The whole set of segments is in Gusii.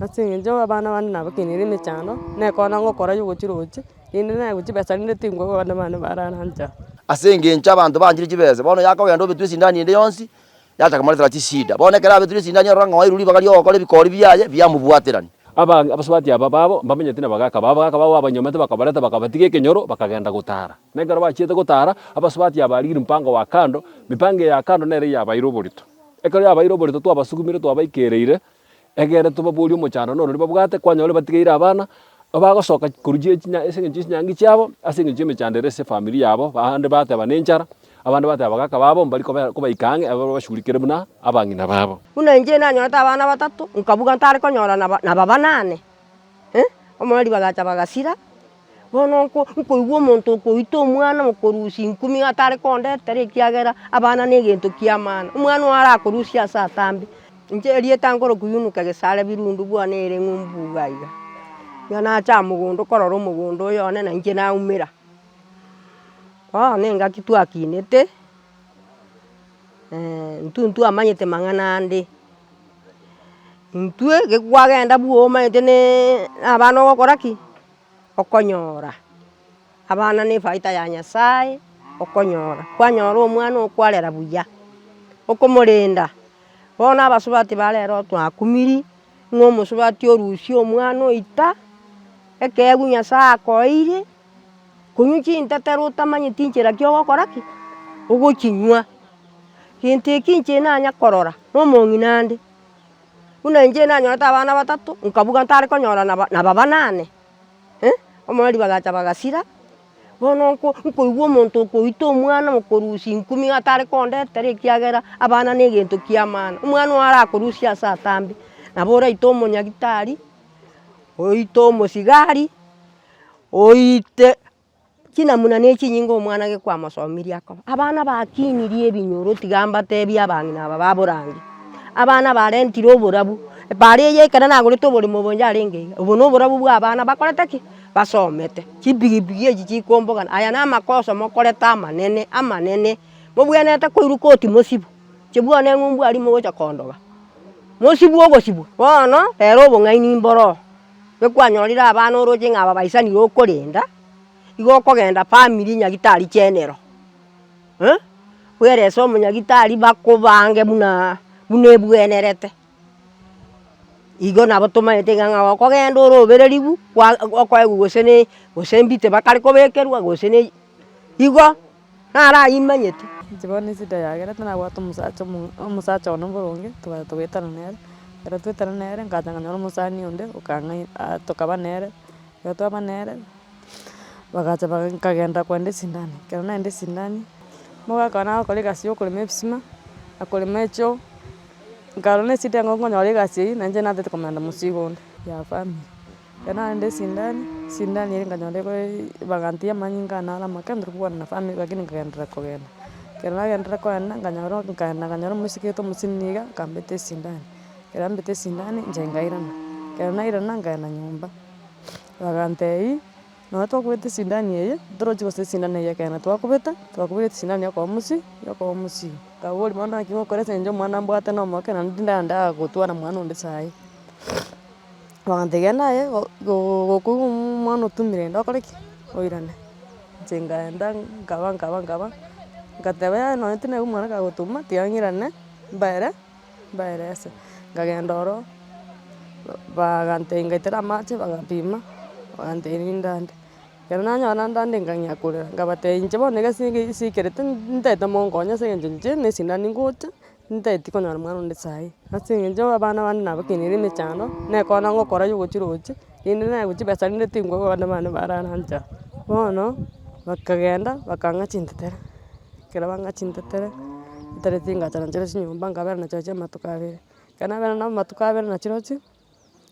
Ase eng'encho abana bane nabakinire emechando, na ekona ngokora ya ogochia roche, rende naegwe chibesa rinde tingwa abana bane barara nchara. Ase engencho abanto banchire chibesa, bono yakogenda obetwe esindani ende yonsi, yacha komoretera chishida. Bono ekero abetirwe esindani orora ng'a oeirwe ribaga ri'ogokora ebikori biaye, biamobwaterania. Aba abasubati aba babo mbamenyeti nabagaaka babo, abagaaka babo babanyomete bakabareta bakabatiga ekenyoro bakagenda gotara. Na ekero bachiete gotara, abasubati aba barigire mpango wa kando, mipango eye ya kando nere yabaire oborito. Ekero yabaire oborito twabasugumire twabaikereire, egere tobaborie omochando norori babwate, kwanyora batigeire abana, bagosoka korwa chie chinya ase eng'encho ye chinyangi chiabo, ase eng'encho y'emechando ere ase efamiri yabo, abande bateba na enchara, abande bateba abagaka babo mbari kobe kobaika ang'e, aba babashughulikere buna abang'ina babo. Buna inche nanyorete abana batato, nkabuga ntare konyora naba naba banane, omoreri bagacha bagasira, bono nko nkoigwa omonto okoita omwana okorusia inkumi atare kondetera ekiagera abana na egento kia maana, omwana oyo arakorusia ase atambe. Inche erieta nkorokwa Yunuke Gesare Birundu bwane ere ng'umbu iga iga. Nigo nacha mogondo korora omogondo oyo one na inche naumera. Bono engaki twakinete, intwe ntwamanyete mang'ana ande, intwe gekwagenda bwogo omanyete na abana ogokora ki? Okonyora. Abana na efaida ya Nyasaye okonyora, kwanyora omwana okwarera buya, okomorenda. Bono abasubati ba rero twakumiri, ng'a omosubati orusie omwana oita, ekeegwa Nyasaye akoeire, konywa chintetero otamanyeti nchera ki ogokora ki? Ogochinywa. Gento eki inche nanya korora, na omong'ina ande, buna inche nanyorete abana batato, nkabuga ntare konyora naba naba banane. Omoreri bagacha bagasira, bono nko nkoigwa omonto okoita omwana okorusia inkumi atare kondetera ekiagera abana na egento kia maana. Omwana oyo arakorusie ase atambe, nabo oraite omonyagitari, oite omosigari, oite chinamuna na echinyinga omwana ge kwamosomirie akoba. Abana bakinirie ebinyoro tiga mbatebie abang'ina aba ba borangi, abana barentire oborabu, ebara eye ekero nagorete oboremo obo yarenge iga, obo na oborabu bwa abana bakorete ki? Basomete. Chipigipigi echi chikombogana, aya na amakoso mokorete amanene amanene, mobwenerete koirwa koti mosibwe, inche bwane eng'umbu aria mogocha kondoba, mosibwe ogosibwa. Bono rero obong'aini mboro oo, gekwanyorire abana oroche ng'a aba baisanire okorenda. Igo okogenda family nyagitari general, bwerese omonyagitari bakobange buna buna ebwenerete. Igo nabo tomanyete ng'a ng'a okogenda orobereriwu kwa okoegwa gose ne gose mbite bakare kobekerwa gose ne igo, naro aywo imanyete. Inche bono esida yagerete nabwate omosacha omo omosacha one boronge, togachia togaetana nere, ekero twaetana nere nkacha nkanyora omosani onde okang'ai tokaba nere, ekero twaba nere. Bagacha baga nkagenda kogenda esindani, ekero naenda esindani, omogaka one agokora egasi ya okorema ebisima, na korema echoo, nkarora na esida engo nkonyora egasi eywo, na inche natete komenta mosigo onde ya family. Ekero naenda esindani, esindani eria nkanyora egoii bagantebia amanyinga ane are amake ntori kobwana na family lakini nkagenderera kogenda. Ekero nagenderera kogenda, nkanyora nkaenda nkanyora omoiseke oito omosinini iga, akambeta esindani, ekero ambete esindani, inche nkairana, ekero nairana nkaenda nyomba. Bagantebia, Nonya twakobeta esindani eye, torochi gose esindani eye ekeene twakobeta, twakobeta esindani yokoba omosi yokoba omosigo. Nkaboria bono naki ngokora ase eng'encho omwana mbwate na omoke naende tindagenda gotwara mwana onde saii. Bagantebia genda aye go gokoigwa omwana otumire rende okore ki? Oirane. Inche nkaenda nkaba nkaba nkaba, ngateba yaya nonye tinaigwa omwana kagotuma tiga ng'irane mbaere. Mbaerese, nkagenda ororo, bagantebia ngaitera amache bagapima, bagantebia nindande. Ekero nanyora nandande nkang'ea korera, nkabatebia inche bono iga ase esikerete ntaete monkonye ase eng'encho inche na esindani ngocha, ntaeti konyora mwana onde saii. Ase eng'encho abana bande nabakinire emechando, na ekona ngokora ya ogochia roche, rende naegwa chibesa rinde tingwa abana bane barara nchara. Bono, bakagenda bakang'a chintetere. Ekero bang'a chintetere, ntereti ngacha nachio chinyomba nkabera nachio amatuko abere. Ekero nabera nabo amatuko abere nachirochio,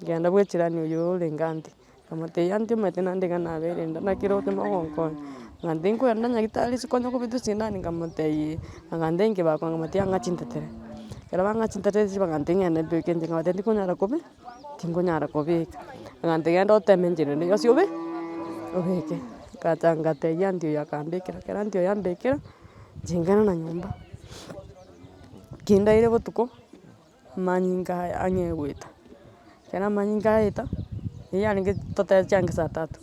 nkagenda bwa echirani oywo orenge aunty, nkamotebia aunty omanyete naende iga nabeire enda naki roche mogonkonya, agantebia nkoenda nyagetari isiko onye kobetwa esindani nkamotebia eh, agantebia inki bakoa nkamotebia ang'a chintetere. Ekero bang'a chintetere echi bagantebia ng'ende mbeke inche nkabatebia ndikonyara kobe tinkonyara kobeka, agantebia genda oteme enchera ende yonsi obe obeke. Ngacha ngatebia aunty oyo akambekera, ekero aunty oyo ambekera, inche nkairana nyomba, kindaire botuko, amanyinga aya ang'e goeta. Ekero amanyinga aeta, eywo yarenge totebe chiange saa tatu,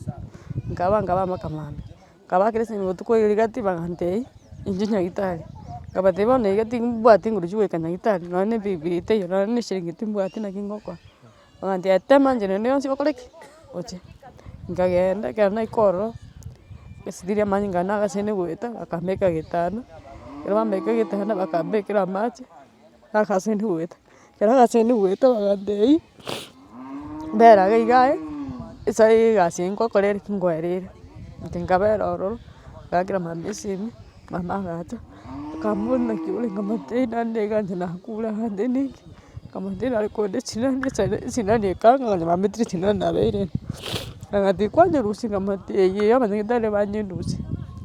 nkaba nkaba mpaka mambia. Nkabakera esimi botuko erio gati bagantebia, inchuo nyagetari, nkabatebia bono iga timbwati nguru chigoika nyagetari nonye na epikipiki teiyo nonye na eshiringi timbwati naki ngokora. Bagantebia tema enchera ende yonsi okore ki? Oche. Nkagenda ekero naika ororo, esibiri amanyinga aria nagasaine goeta, bakambeka getanda, ekero bambeka getanda bakambekera amache, nagasaine goeta, ekero nagasaine goeta bagantebia, mbera iga iga aye, ase egasi eye ngokora ere ngoerire. Inche nkabera ororo, ngaakera mama esimi, mama agacha, akamboria naki ore nkamotebia naende iga inche nakure agantebia ninki. Nkamotebia nare kogenda esindani esere esindani ekanga onye bambetire esindani nabeire inde. Agantebia kwanyerusia nkamotebia yee abanyagitari banyerusia.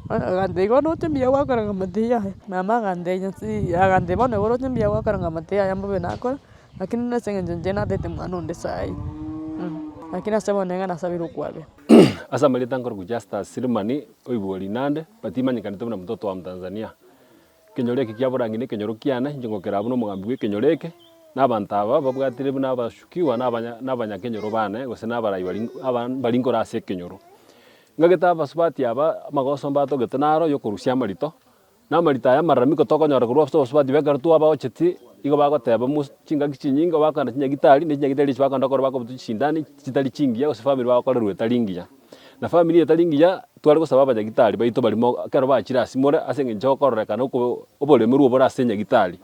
Bono agantebia igo oroche mbuya gwakora nkamotebia yaya. Mama agantebia nyasaye agantebia bono igo oroche mbuya gwakora nkamotebia yaya mbobe nakora, lakini ase eng'encho inche natete mwana onde saii lakini ase bono iga nasabire okwabera. Ase amarieta nkorokwa Justus Sirimani, oibori Rinande, but imanyekanete buna mtoto wa Mtanzania. Ekenyoro eke kia Borangi nekenyoro kiane, inche ngokera abwo nomogambi bw'ekenyoro eke, na abanto aba babwatire buna abashukiwa na abanya na abanyakenyoro bane, gose na abarai baria aba baria nkore ase ekenyoro. Ngagete abasubati aba amagoso mbatogete naro yokorusia amarito, na amarito aya amararamiko tokonyora korwa ase abasubati ba ekero twabaochetie, igo bagoteba mos chingaki chinyinge bakogenda chinyagitari, na chinyagitari echi bakogenda korwa bakobutwa chisindani chitari chingiya gose family bagokorerwa etari engiya. Na famiri etari engiya, tware gosaba abanyagitari baito baria mo ekero bachire ase more ase eng'encho okororekana oko oboremerwa obore ase enyagitari,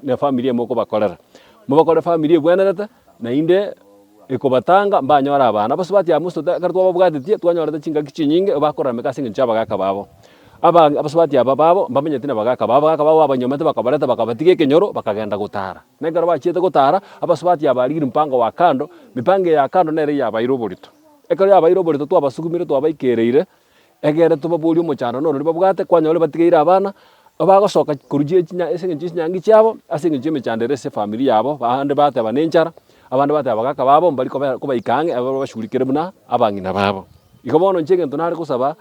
na efamiri eye mokobakorera. Mobakore famiri ebwenerete, naende ekobatanga mbanyore abana. Abasubati aba most of the ekero twababwatetie, twanyorete chingaki chinyinge bakorameka ase eng'encho ya abagaka babo. Aba abasubati aba babo, mbamenyeti na abagaka babo, abagaka babo babanyomete bakabareta bakabatiga ekenyoro, bakagenda gotara. Na ekero bachiete gotara, abasubati aba barigire mpango wa kando, mipango eye ya kando nere yabaire oborito. Ekero yabaire oborito twabasugumire twabaikereire, egere tobaborie omochando norori babwate, kwanyora batigeire abana, bagosoka korwa chie chinya ase eng'encho ye chinyangi chiabo, ase eng'encho y'emechando ere ase efamiri yabo, abande bateba na enchara, abande bateba abagaka babo mbari koba kobaika ang'e aba babashugurikere buna abang'ina babo. Igo bono inche egento nare gosaba,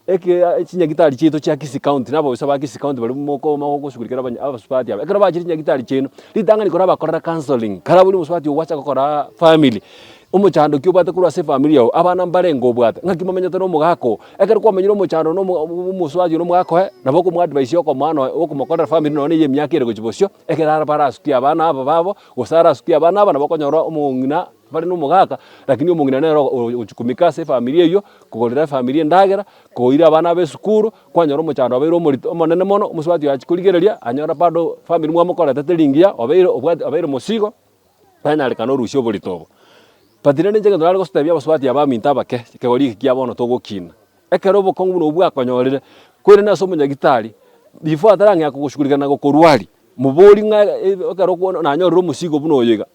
eke chinyagitari chiaito chia Kisii County, na abaofisa ba Kisii County baria moko mogoshugurikera abanya abasubati aba, ekero bachire chinyagitari chiaino, ritang'ani korabakorera counselling, karabori omosubati ogo gwacha gokora family, omochando ki obwate korwa ase efamiri yago, abana mbarenge obwate, ng'aki momenyete na omogaka oo, ekero kwamenyire omochando na omo omosubati oria omogaka oye, nabo okomoadvise okomoa noe okomokorera family nonye na eye emiaka ere gochia bosio, ekero ara barasukie abana aba babo, gose arasukie abana aba nabo okonyora omong'ina bare na omogaka, lakini omong'ina nere ogochukumika ase efamiri eywo, kogorera efamiri endagera, koira abana abe esukuru, kwanyora omochando obeire omorito omonene mono, omosubati oyo achia korigereria, anyora bado famiri mwamokorete teri ngiya, obeire obwate obeire mosigo, tanyarekana orusie oborito obo. But rende inche egento nare gosotebia abasubati aba baminto abake, ekegori eke kia bono togokina, ekero obokong'u buna obwo bwakonyorire, kwerende ase omonyagitari, before atarang'ea kogoshughulikana na gokorwaria, Mobori ng'a ekero okwo nanyorire omosigo buna oyo iga,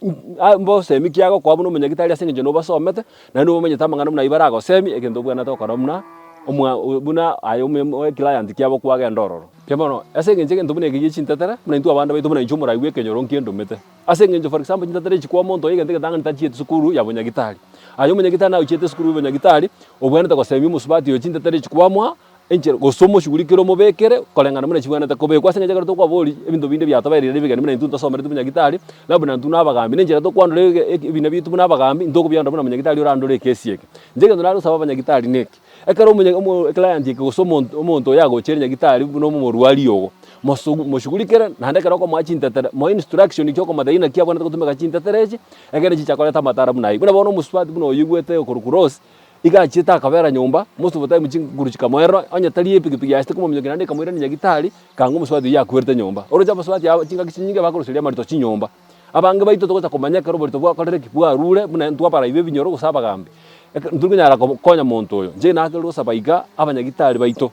mbosemi ki agokoa buna omonyagitari ase eng'encho nobasomete, naende obamanyete amang'ana buna ayio baragosemie, egento obwenerete gokora buna omwa buna aye omo eclient kiabo kwagenda ororo. Mbuya mono, ase eng'encho egento buna eke gie chintetere, buna intwe abande baito buna inche omorai bwa ekenyoro nkendomete. Ase eng'encho for example chintetere echi kwa omonto oyo egento egetang'ani tachieti sukuru ya bonyagitari. Aye omonyagitari naye ochiete esukuru ya bonyagitari, obwenerete gosemia omosubati oyo chintetere echi kwamoa, Enchera, gose omoshugurikere omobekere koreng'ana buna chibwenerete kobekwa. Ase eng'encho ekero tokwaboria ebinto binde biatobereire ebigeni buna intwe ntosomereti bonyagitari, labda intwe na abagambi, na enchera tokwandora ege eke ebina biaito buna abagambi, ntokobiandora buna monyagitari orandore ekesi eke. Inche egento nare gosaba abanyagitari neke, ekero omonye omo eclient eke gose omonto omonto oyo agocha ere nyagitari buna omorwari ogo, mosogu moshugurikere naende ekero okomoa chintetere, moe instruction chiokomotebia naki abwenerete gotumeka chintetere echi, ekere chicha koreta amatara buna aywo. Buna bono omosubati buna oyo oigwete okorokwa Rose, Iga achiete akabera nyomba, most of the time chinguru chikamoerera, onye tari epikipiki yaachete komominyokia naende ekamoirania nyagitari, kanga omosubati oyio akwerete nyomba. Oroche abasubati aba chingaki chinyinge bakoruseria amarito chinyomba. Abange baito togocha komanya ekero oborito bwakorire ki? Bwarure buna intwe abarai ba ebinyoro gose abagambi. Eke ntori konyara konya monto oyo. Inche nakerire gosaba iga abanyagitari baito,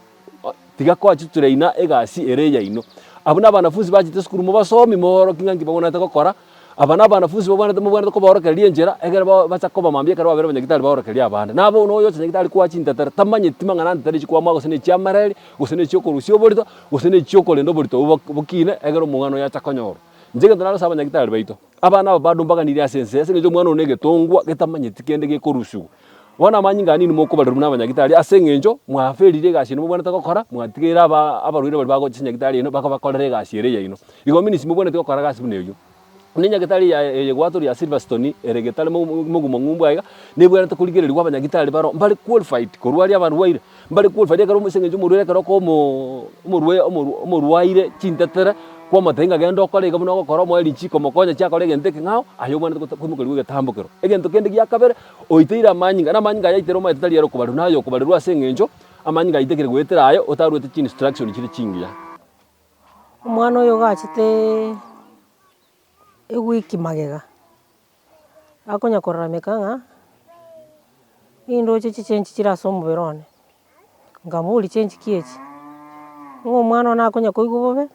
tiga koa chitrainer egasi ere eyaino. Abwo na abanafunsi bachete esukuru mobasomie moborokie ng'a nki babwenerete gokora, Aba nabanafunsi babwenerete mobwenerete kobaorokereria enchera, ekero ba bacha koba mambia ekero babere abanyagitari baorokererie abande. Nabo noyo ocha nyagitari koa chintetere, tamanyeti mang'ana ande tari chikwamwa gose na echiamareri, gose na echiokorusia oborito, gose na echiokorenda oborito obwo bokine, ekero omong'ana oyo acha konyorwa. Inche egento nare gosaba abanyagitari baito, abana aba bado mbaganirie ase ense, ase eng'encho omwana oyo na egetongwa getamanyeti kende gekorusiwa. Bono amanyinga aya ninwe mokobarerwa buna abanyagitari ase eng'encho mwaferire egasi eye mobwenerete gokora, mwatigeire aba abarwaire baria bagocha chinyagitari eno bakobakorera egasi ere eyaino. Igo means mobwenereti gokora egasi buna eyio. Buna enyagitari ya eye gwatoria ya Silverstone ere getare mogumo ng'umbu aiga, nebwenerete korigererigwa abanyagitari baro mbare qualified korwaria abarwaire, mbare qualified ekero ase eng'encho omorwaire ekero okoa omoo omorwae omoru omorwaire chintetere, kwamotebia ng'a genda okore iga buna ogokora omoe richiko mokonye chiakora egento ekeng'ao, aye obwenerete gota koimokerigwa egetambokero. Egento kende gia kabere, oiteire amanyinga, na amanyinga aya aitere omanyete tari ere okobarerwa, naye okobarerwa ase eng'encho amanyinga aitekire goetera aye otarwete chinstruction chire chingiya. Omwana oyo gachete ewiki magega, akonya kororameka ng'a nindoche chichenchi chire ase omobere one, nkamoboria chenchi ki echi? Ng'a omwana one akonya koigwa bobe,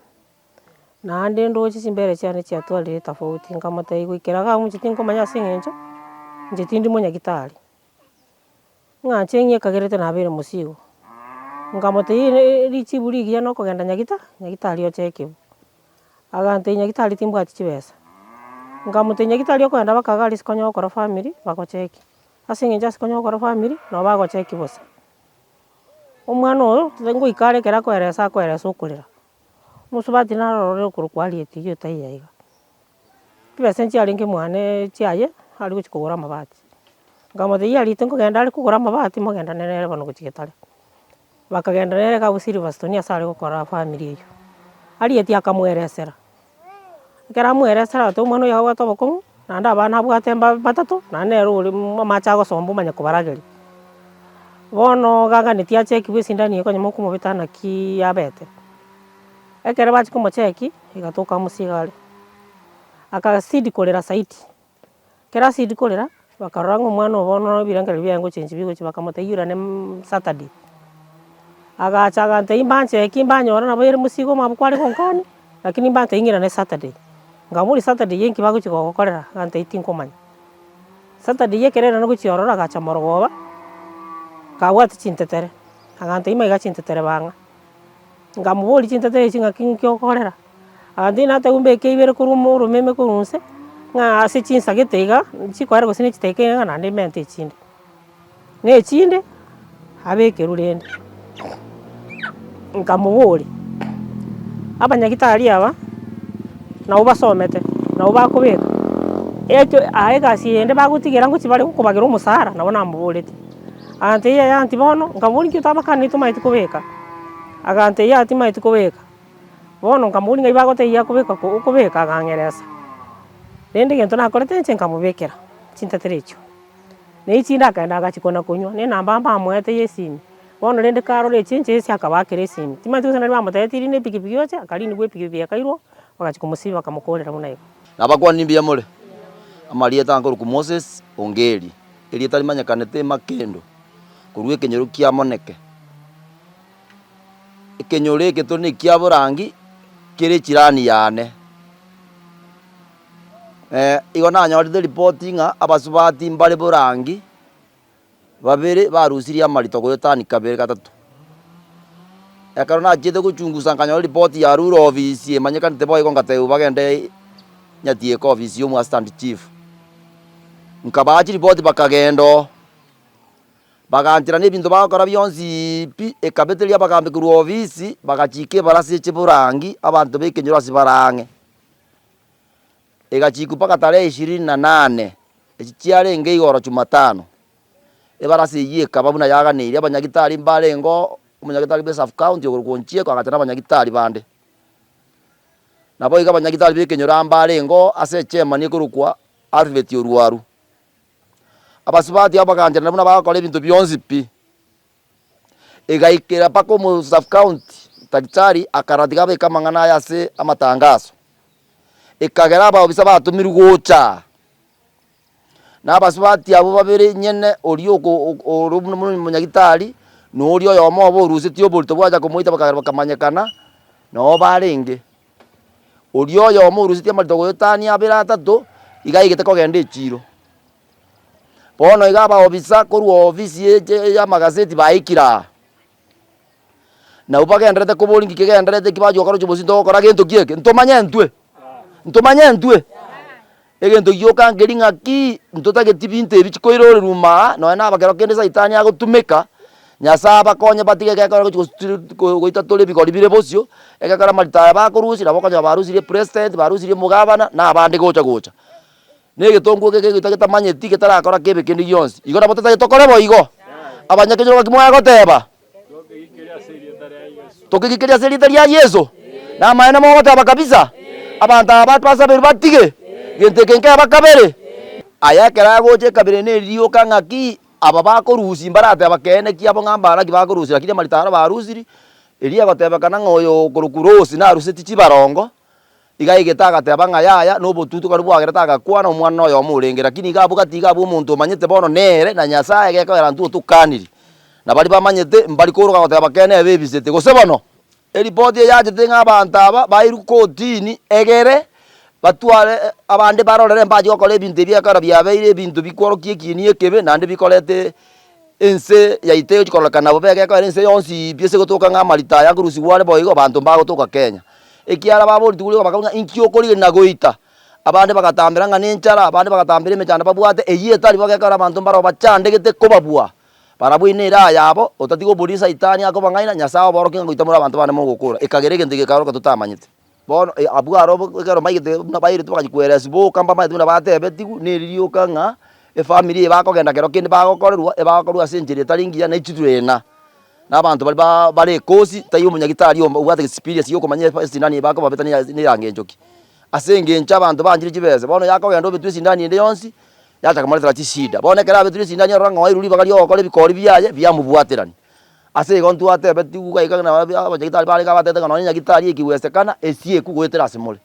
naende ndoche chimbere chiane chiatwarire etofauti, nkamotebia goikera iga abwo inche tinkomanya ase eng'encho, inche tindi monyagitari. Ng'a inche ng'ekagerete nabeire mosigo, nkamotebia ere richibu rigiya nokogenda nyagita nyagitari ochekiwe. Agantebia nyagitari timbwati chibesa, nkamotebia nyagitari okogenda mpaka iga aria ase konya gokora family bagochekie, ase eng'encho ase konya gokora family nabo bagochekia bosa. Omwana oyo ngoika are ekero akoeresa akoeresa okorera, omosubati naro ororo okorokwa Harriet oyio otaiyo iga. Chibesa nchiarenge mwane chiaye, are gochia kogora amabati. Nkamotebia Harriet nkogenda are kogora amabati mogendane nere bono gochia Getare. Bakagenda nere iga abwo Silverstone ase are gokora family eywo. Harriet akamoeresera, ekero amoeresera agateba omwana oyo abwate obokong'u, naende abana abwate mba batato, naende nere ore amache agosomba omanye kobarageria. Bono gaganetie achekiwe esindani eye konya mokomobeta naki abete. Ekero bachia komocheki, egatoka omosigo are, akasidi korera zaidi. Ekero asidi korera, bakarora ng'a omwana obo bono ebirengererio biaye ngochengi bigochia bakamotebia oirane Saturday. Agacha agantebia mbancheki mbanyore nabo ere mosigo omwabo kware gonkania, lakini mbantebie ng'irane Saturday. Nkamoboria Saturday eye nki bagochia gogokorera, agantebia tinkomanya. Saturday ekero airana gochia ororo agacha morogoba, kabwate chintetere, agantebia maiga chintetere bang'a. Nkamoboria chintetere echi ng'aki nki okorera? Agantebia natebwa mbeke ibere korwa omoromeme korwa inse, ng'a ase chinsa gete iga, chikoera gose ne chidakika iga naende mente echinde. Na echinde, abekerwe rende. Nkamoboria, abanyagitari aba, nabo basomete, nabo bakobeka, ekio aa egasi eye ende bagotigera ngochia bare gokobagera omosara, nabo namoboretie. Agantebia yaya nti bono, nkamoboria nki otabakaneti tomaeti kobeka? Agantebia yaya timaeti kobeka. Bono nkamoboria ng'ai bagotebia kobeka ko okobeka akang'eresa. Rende egento nakorete inche nkamobekera chintetera echio. Na echinde akagenda agachikona konywa, na enamba mbamoete ya esimi, bono rende karora echenche ase akabaakera esimi, timanyeti gose nari bamotebetie rina epikipiki oche, akarinigwa epikipiki ekairwa, bagachia komosibia bakamokorera buna igo. Nabakwanire mbuya more? Amarieta nkorokwa Moses Ongeri. Erieta rimanyekanete Makendo, korwa ekenyoro kia Moneke. Ekenyoro eke tore nekia Borangi, kere echirani yane. Igo nanyorete ripoti ng'a abasubati mbare Borangi, babere barusirie amarito goetania kabere gatato. Ekero nachiete gochungusa nkanyora ripoti yarure ofisi emanyekanete boigo ngatebiwa bagende Nyatieko ofisi ya omoassistant chief. Nkabaa chiripoti bakagenda oo, baganchera na ebinto bagokora bionsi pi, ekabeteria abagambi korwa ofisi, bagachika ebarasa eche borangi, abanto ba ekenyoro ase bare ang'e. Egachikwa mpaka tarehe ishirini na nane, echi chiarenge igoro jumatano, ebarasa eyio ekaba buna yaganeirie, abanyagitari mbarenge oo, omonyagitari bwa esub county okorokwa Onchieko agacha na abanyagitari bande. Naboigo abanyagitari b'ekenyoro aa mbarenge oo ase echemani ekorokwa Alfabeti Orwaru. Abasubati abwo bagancherana buna bagokora ebinto bionsi pi. Egaikera mpaka omo sub county daktari akarora tiga abeke amang'ana aya ase amatangaso. Ekagera abaofisa batomirwe gocha aa, na abasubati abwo babere nyene oria oko oko ore buna omonyagitari, na oria oyomo obo orusetie oborito bwacha komoita bakagera bakamanyekana, noo barenge. Oria oyomo orusetie amarito goetania abere atato, iga aigete kogenda echiro. Bono iga abaofisa korwa ofisi eche ya amagaseti baikire aa, nabwo bagendererete koboria nki kegendererete eki bachia gokora obosie ntogokora gento ki eke, ntomanye intwe, ntomanye intwe. Egento gioka nkeri ng'aki, ntotageti binto ebi chikoirorerwa ime aa, nonye na abakero kende saitani agotumeka. Nyasae abakonye batige egekora gochi gosutiri goita tore ebigori bire bosio, egekora amarito aya bakorusia nabo okonyora barusirie president, barusirie omogavana, na abande gocha gocha. Na egetongo eke kegoita getamanyeti getarakora kebe kende gionsi. Igo nabo totagete tokore boigo? Abanyakenyoro ngaki mwaya goteba? Tokegikeria ase erieta ria Yeso? Namaene mogoteba kabisa? Abanto aba basaberwe batige, gento eke nkeba kabere. Aya ekero agocha ekabira eye nerioka ng'aki aba bakorusia mbarateba keene kiabo ng'a mbaraki bakorusia lakini amarito aro barusiri, erio egotebekana ng'a oyo okorokwa Rose naruseti chibarongo, Iga aigete agateba ng'a yaya, na obotutu kare bwagerete agakwana, omwana noyomo orenge. Lakini iga abwo gati iga abwo omonto omanyete bono nere, na Nyasaye gekogera intwe otokaniri. Na baria bamanyete, mbari koroka goteba keene ebe ebisete. Gose bono, eripoti eye yachete ng'a abanto aba bairwe kotini egere batware abande barorere mbache gokora ebinto ebi ekero biabeire ebinto bikworokia ekieni ekebe naende bikorete ense yaito egochi kororekana bobe egekoera ense yonsi pi ase gotoka ng'a amarito aya akorusigwa are boigo abanto mbagotoka Kenya. Ekiara baboreti korwa bakabua ng'a inki okorigereria na goita, abande bagatambera ng'a nenchara, abande bagatambera emechando babwate, eyio etari bo gekogera abanto mbaro bachandegete kobabua. Barabwo eye nere ayabo, otatiga oborie saitani akobang'aina, Nyasaye oborokie ng'a goita more abanto bande mogokora. Ekagera egento eke gekaoroka totamanyete. Bono abwo aro ekero maigete buna bairetwe bagachia koeresi boka mbamaete buna batebetigwe, neri rioka ng'a efamiri eye bakogenda kero kende bagokorerwa, ebagokorwa ase enchera etari engiya na echirwena. Na abanto baria ba bare ekosi, taiyo omonyagitari obwate experience ya okomanya esindani eye bakobabeta ne eyangencho ki. Ase engencho abanto banchire chibesa, bono yakogenda obetwe esindani ende yonsi, yachaka komoretera chishida. Bono ekero abetire esindani orora ng'a oeirwe ribaga ria ogokora ebikori biaye, biamobwaterania. Ase igo ntwatebetigwe iga iga na abanyagitari barenge abatebete ng'a nonye nyagitari ekiwesekana, esiekwe goetera ase more.